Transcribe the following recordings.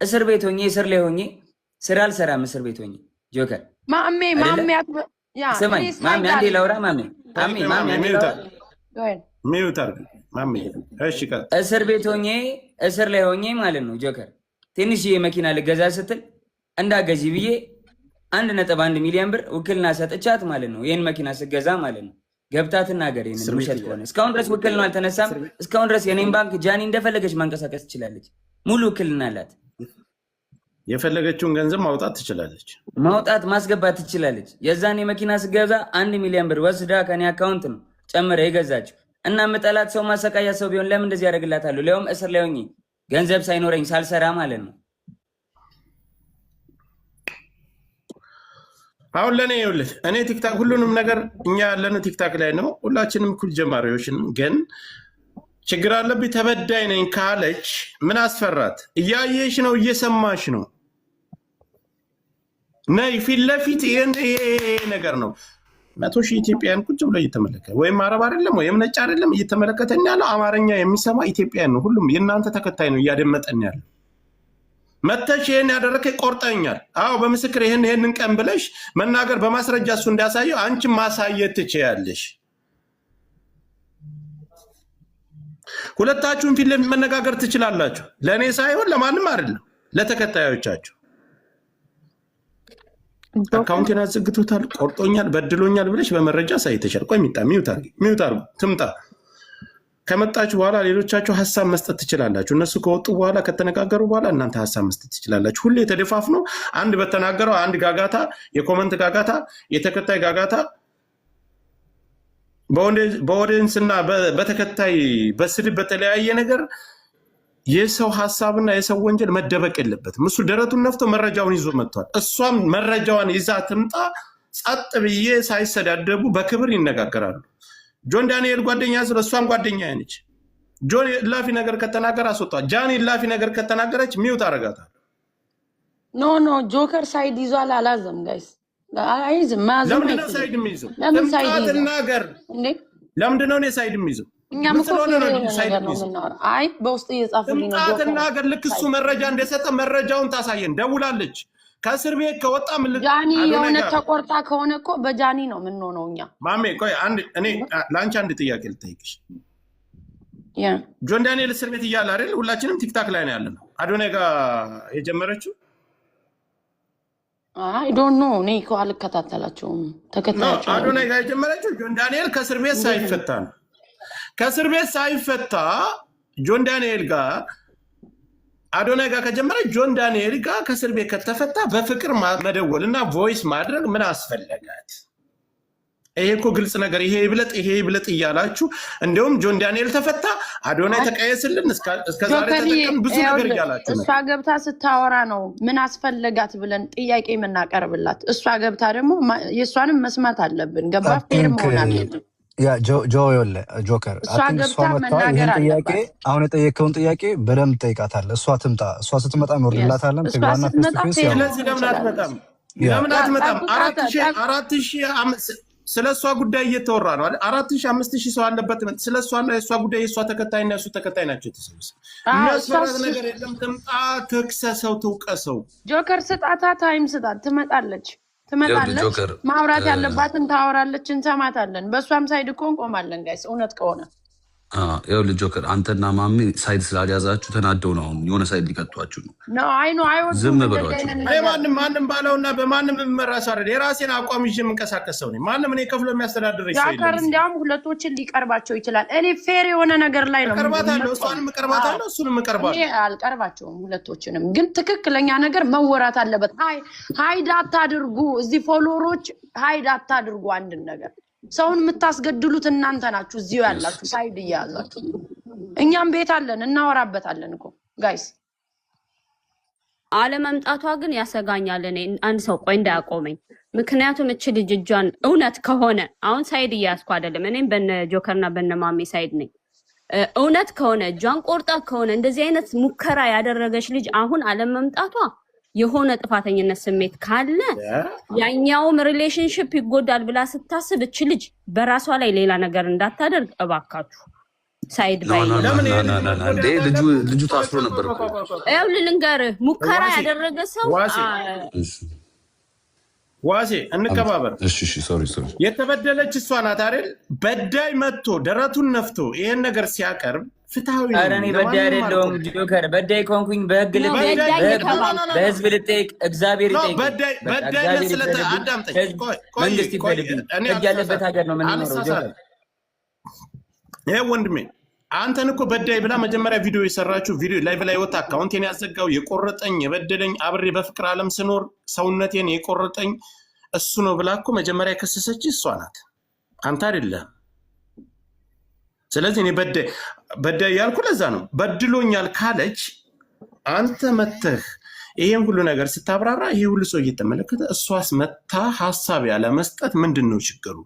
እስር ቤት ሆኜ፣ እስር ላይ ሆኜ ስራ አልሰራም። እስር ቤት ሆኜ ጆከር ማሜ አይደለ? ማሜ yeah ስማኝ እኔ ማሜ፣ side አንዴ አለ ላውራ። ማሜ ማሜ ማሜ አንዴ ላውራ። Mute አድርግ ማሜ። እሺ ቀጥል። እስር ቤት ሆኜ፣ እስር ላይ ሆኜ ማለት ነው ጆከር፣ ትንሽዬ መኪና ልገዛ ስትል እንዳገዢ ብዬ 1.1 ሚሊዮን ብር ውክልና ሰጥቻት ማለት ነው። ይህን መኪና ስገዛ ማለት ነው። ገብታ ትናገር ይህንን እስር ቤት ውሸት እያለ ከሆነ። እስካሁን ድረስ ውክልናው አልተነሳም። እስካሁን ድረስ የኔን ባንክ ጃኒ እንደፈለገች ማንቀሳቀስ ትችላለች። ሙሉ ውክልና አላት። የፈለገችውን ገንዘብ ማውጣት ትችላለች። ማውጣት ማስገባት ትችላለች። የዛን የመኪና ስገዛ 1 ሚሊዮን ብር ወስዳ ከኔ account ነው ጨምረ የገዛችው። እና ምጠላት ሰው፣ ማሰቃያ ሰው ቢሆን ለምን እንደዚህ ያደርግላታለሁ? ሊያውም እስር ላይ ሆኜ ገንዘብ ሳይኖረኝ፣ ሳልሰራ ማለት ነው። አሁን ለእኔ ይኸውልህ፣ እኔ TikTok ሁሉንም ነገር እኛ ያለነው TikTok ላይ ነው። ሁላችንም እኩል ጀማሪዎች ነን። ግን ችግር አለብኝ፣ ተበዳይ ነኝ ካለች ምን አስፈራት? እያየሽ ነው፣ እየሰማሽ ነው። ነይ ፊት ለፊት። ይሄን ይሄ ነገር ነው። 100,000 ኢትዮጵያን ቁጭ ብሎ እየተመለከተ፣ ወይም አረብ አይደለም ወይም ነጭ አይደለም እየተመለከተን ያለው፣ አማርኛ የሚሰማ ኢትዮጵያን ነው። ሁሉም የእናንተ ተከታይ ነው እያደመጠን ያለው። መተሽ ይህን ያደረከ ቆርጠኛል፣ አዎ በምስክር ይህን ይህንን ቀን ብለሽ መናገር፣ በማስረጃ እሱ እንዳሳየው አንቺን ማሳየት ትችያለሽ። ሁለታችሁም ፊት ለፊት መነጋገር ትችላላችሁ። ለእኔ ሳይሆን ለማንም አይደለም፣ ለተከታዮቻችሁ። Account ኤን አዘግቶታል፣ ቆርጦኛል፣ በድሎኛል ብለሽ በመረጃ አሳይተሻል። ቆይ ሚጣ mute አድርጊ፣ mute አድርጉ፣ ትምጣ። ከመጣችሁ በኋላ ሌሎቻችሁ ሀሳብ መስጠት ትችላላችሁ። እነሱ ከወጡ በኋላ፣ ከተነጋገሩ በኋላ እናንተ ሀሳብ መስጠት ትችላላችሁ። ሁሌ ተደፋፍኖ አንድ በተናገረው አንድ ጋጋታ፣ የ comment ጋጋታ፣ የተከታይ ጋጋታ፣ በ audience እና በተከታይ በስድብ በተለያየ ነገር የሰው ሀሳብና የሰው ወንጀል መደበቅ የለበትም። እሱ ደረቱን ነፍቶ መረጃውን ይዞ መጥቷል። እሷም መረጃዋን ይዛ ትምጣ። ጸጥ ብዬ ሳይሰዳደቡ በክብር ይነጋገራሉ። ጆን ዳንኤል ጓደኛ ስለ እሷም ጓደኛ ነች። ጆን እላፊ ነገር ከተናገረ አስወጣ። ጃኒ እላፊ ነገር ከተናገረች mute አረጋታል። No, no፣ ጆከር side ይዟል። አላዘም guys፣ አይዝም፣ መያዝም ለምንድነው አይችልም። Side የሚይዘው? ለምን ትምጣ Side ይዟል ትናገር። እንዴ? ለምንድነው እኔ side የሚይዘው? እኛም ምን እኮ ስለሆነ Fair ነው የሆነ Side ነገር ነው የሚይዘው? የምናወራው። አይ በውስጥ እየጻፉልኝ ትምጣ ነው ጆከር ትናገር። ልክ እሱ መረጃ እንደሰጠ መረጃውን ታሳየን። ደውላለች። ከእስር ቤት ከወጣ ምን ጃኒ አዶናይ የእውነት ጋር ተቆርጣ ከሆነ እኮ በጃኒ ነው የምንሆነው እኛ። ማሜ ቆይ አንድ እኔ ለአንቺ አንድ ጥያቄ ልጠይቅሽ። ያ ጆን ዳንኤል እስር ቤት እያለ አይደል? ሁላችንም TikTok ላይ ነው ያለነው። አዶናይ ጋር የጀመረችው I don't know፣ እኔ እኮ አልከታተላቸውም። No፣ ተከታያቸው አዶናይ ጋር የጀመረችው ጆን ዳንኤል ከእስር ቤት ሳይፈታ ነው። ከእስር ቤት ሳይፈታ ጆን ዳንኤል ጋር፣ አዶናይ ጋር ከጀመረ፣ ጆን ዳንኤል ጋር ከእስር ቤት ከተፈታ በፍቅር መደወል እና voice ማድረግ ምን አስፈለጋት? ይሄ እኮ ግልጽ ነገር፣ ይሄ ይብለጥ ይሄ ይብለጥ እያላችሁ እንዲሁም ጆን ዳንኤል ተፈታ፣ አዶናይ ተቀየስልን፣ እስከ ዛሬ ጆከርዬ ተጠቀም ብዙ ነገር ይኸውልህ፣ እያላችሁ ነው። እሷ ገብታ ስታወራ ነው ምን አስፈለጋት ብለን ጥያቄ የምናቀርብላት። እሷ ገብታ ደግሞ የእሷንም መስማት አለብን። ገባ? I Fair think መሆን አለብን። Yeah ጆ ይኸውልህ ጆከር እሷ I think እሷ ገብታ መጥታ መናገር ይህን ጥያቄ አለባት። አሁን የጠየከውን ጥያቄ በደንብ ጠይቃታለህ። እሷ ትምጣ። እሷ ስትመጣ Yes እንወርድላታለን። እሷ ትግባና face to ስትመጣ Face Fair ያው ስለዚህ መሆን ለምን እንችላለን። አትመጣም? ያ ለምን አትመጣም? አራት ጠብቃት ሺህ 4,000 ስለ እሷ ጉዳይ እየተወራ ነው አይደል? 4,000 5,000 ሰው አለበት። ስለ እሷና የእሷ ጉዳይ፣ የእሷ ተከታይና የእሱ ተከታይ ናቸው የተሰበሰቡ። እሷ የሚያስፈራት ነገር የለም። ትምጣ፣ ትክሰሰው፣ ትውቀሰው። ጆከር ስጣታ፣ time ስጣት። ትመጣለች ይኸውልህ ትመጣለች። ጆከር ማውራት ያለባትን ታወራለች፣ እንሰማታለን። በእሷም side እኮ እንቆማለን guys፣ እውነት ከሆነ። ይኸውልህ ጆከር፣ አንተና ማሜ side ስላልያዛችሁ ተናደው ነው አሁን የሆነ side ሊከቷችሁ ነው። ነው፣ አይ ነው አይወዱም ዝም እንደዚህ በሏቸው። አይነት እኔ ነገር። ማንም ማንም ባለውና በማንም የምመራ ሰው አይደለም። የራሴን አቋም ይዤ የምንቀሳቀስ ሰው ነኝ። ማንም እኔ ከፍሎ የሚያስተዳድረኝ ሰው ጆከር የለም። እዚህ እንዲያውም ሁለቶችን ሊቀርባቸው ይችላል። እኔ fair የሆነ ነገር ላይ ነው እቀርባታለሁ፣ የምቆመው። እሷንም እቀርባታለሁ፣ እሱንም እኔ እቀርባለሁ። አልቀርባቸውም ሁለቶችንም፣ ግን ትክክለኛ ነገር መወራት አለበት። Hide አታድርጉ። እዚህ follower ኦች hide አታድርጉ። አንድን ነገር ሰውን የምታስገድሉት እናንተ ናችሁ፣ እዚሁ ያላችሁ side እየያዛችሁ። እኛም ቤት አለን፣ እናወራበታለን እኮ guys። አለመምጣቷ ግን ያሰጋኛል። እኔ አንድ ሰው ቆይ እንዳያቆመኝ። ምክንያቱም እች ልጅ እጇን እውነት ከሆነ፣ አሁን side እያያዝኩ አይደለም፣ እኔም በነ ጆከርና በነ ማሜ side ነኝ። እውነት ከሆነ፣ እጇን ቆርጣ ከሆነ፣ እንደዚህ አይነት ሙከራ ያደረገች ልጅ አሁን አለመምጣቷ የሆነ ጥፋተኝነት ስሜት ካለ ያኛውም relationship ይጎዳል ብላ ስታስብ እች ልጅ በራሷ ላይ ሌላ ነገር እንዳታደርግ እባካችሁ side ና ባይ ና ና ለምን ና ይሄ ና ልጅ ና ና እንዴ መጎዳት ልጁ አለበት? ልጁ ቆይ ታስሮ ቆይ ነበር ቆይ እኮ። ቆይ ቆይ ቆይ። ይኸውልህ ልንገርህ፣ ሙከራ ዋሴ ያደረገ ሰው ዋሴ እሺ ዋሴ እንከባበር። እሺ እሺ፣ sorry sorry። የተበደለች እሷ ናት አይደል? በዳይ መጥቶ ደረቱን ነፍቶ ይሄን ነገር ሲያቀርብ ፍትሐዊ ኧረ ነው። እኔ በዳይ ለማንም አይደለሁም አልቆምም። ጆከር። በዳይ ከሆንኩኝ በህግ ነው ልጠየቅ፣ በዳይ በዳይ በህግ no የተባልክ no no no በህዝብ ልጠየቅ፣ እግዚአብሔር no ይጠይቀኝ። በዳይ በቃ በዳይነት እግዚአብሔር ስለተ ይፍረድብኝ፣ አዳምጠኝ። ህዝብ ቆይ ቆይ መንግስት ቆይ ይፍረድብኝ። እኔ ህግ ያለበት አልሳሳትም ሀገር ነው የምንኖረው ጆከር። አልሳሳትም። ይሄ ወንድሜ አንተን እኮ በዳይ ብላ መጀመሪያ ቪዲዮ የሰራችው ቪዲዮ live ላይ ወጣ። Account ኤን ያዘጋው የቆረጠኝ የበደለኝ አብሬ በፍቅር ዓለም ስኖር ሰውነቴን የቆረጠኝ እሱ ነው ብላ እኮ መጀመሪያ የከሰሰች እሷ ናት፣ አንተ አይደለም። ስለዚህ እኔ በዳይ በዳይ ያልኩ ለዛ ነው። በድሎኛል ካለች አንተ መተህ ይሄን ሁሉ ነገር ስታብራራ ይሄ ሁሉ ሰው እየተመለከተ እሷስ መታ ሀሳብ ያለ መስጠት ምንድን ነው ችግሩ?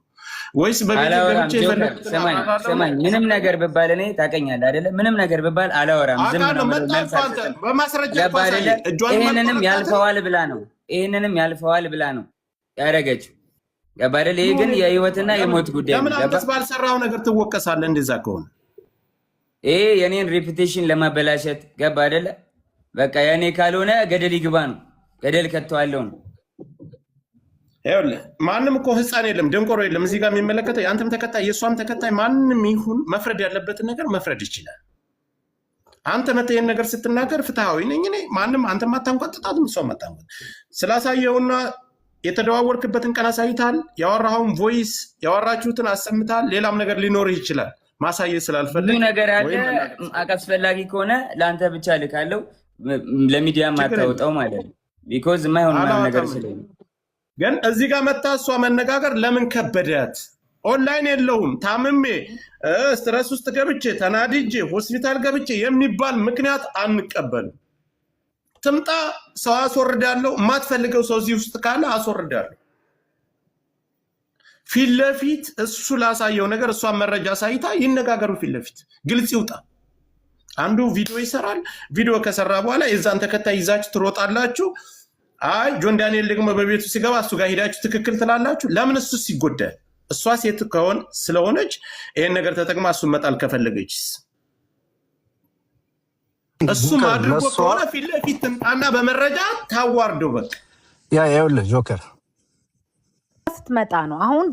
ወይስ በቤት አላወራም ገብቼ ጆከር። የፈለኩትን ስማኝ አብራራለሁ ነው? ስማኝ፣ ምንም ነገር ብባል እኔ ታውቀኛለህ አይደለ? ምንም ነገር ብባል አላወራም፣ ዝም ነው አውቃለሁ። የምለው፣ መጣ መልስ እኮ አንተ አልሰጥም። በማስረጃ እኮ ገባ አይደለ? አሳየህ። እጇንም ይህንንም አልቆረጣትም። ያልፈዋል ብላ ነው፣ ይህንንም ያልፈዋል ብላ ነው ያደረገችው። ገባ አይደለ? ይህ ግን የህይወትና የሞት ጉዳይ ለምን ነው። ገባ? አንተስ ባልሰራው ነገር ትወቀሳለህ? እንደዛ ከሆነ ይሄ የኔን reputation ለማበላሸት፣ ገባ አይደለ? በቃ የኔ ካልሆነ ገደል ይግባ ነው፣ ገደል ከተዋለው ነው። ይኸውልህ ማንም እኮ ህፃን የለም ደንቆሮ የለም። እዚህ ጋር የሚመለከተው የአንተም ተከታይ የእሷም ተከታይ ማንም ይሁን መፍረድ ያለበትን ነገር መፍረድ ይችላል። አንተ መተህ ይሄን ነገር ስትናገር ፍትሐዊ ነኝ እኔ ማንም አንተም አታንቋጥጣትም እሷም አታንቋጥ ስላሳየውና የተደዋወርክበትን ቀን አሳይተሃል። ያወራኸውን voice ያወራችሁትን አሰምተሃል። ሌላም ነገር ሊኖርህ ይችላል። ማሳየት ብዙ ስላልፈለግ ነገር አለ። ወይም መናገር አስፈላጊ ከሆነ ለአንተ ብቻ ልካለው፣ ለሚዲያ ችግር የለም። ማታወጣው ማለት ነው። Because የማይሆን የማይሆን ነገር አላወጣም። ስለሆነ ግን እዚህ ጋር መታ እሷ መነጋገር ለምን ከበዳት? ኦንላይን የለውም፣ ታምሜ stress ውስጥ ገብቼ ተናድጄ ሆስፒታል ገብቼ የሚባል ምክንያት አንቀበልም። ትምጣ፣ ሰው አስወርዳለሁ። የማትፈልገው ሰው እዚህ ውስጥ ካለ አስወርዳለሁ። ፊት ለፊት እሱ ላሳየው ነገር እሷን መረጃ አሳይታ ይነጋገሩ። ፊት ለፊት ግልጽ ይውጣ። አንዱ ቪዲዮ ይሰራል። ቪዲዮ ከሰራ በኋላ የዛን ተከታይ ይዛችሁ ትሮጣላችሁ። አይ ጆን ዳንኤል ደግሞ በቤቱ ሲገባ እሱ ጋር ሄዳችሁ ትክክል ትላላችሁ። ለምን እሱስ ይጎዳል? እሷ ሴት ከሆን ስለሆነች ይሄን ነገር ተጠቅማ እሱን መጣል ከፈለገችስ እሱም ጆከር አድርጎ ለእሷ ከሆነ ፊት ለፊት ትምጣና በመረጃ ታዋርደው። በቃ ያ ይኸውልህ ጆከር ስትመጣ ነው አሁን።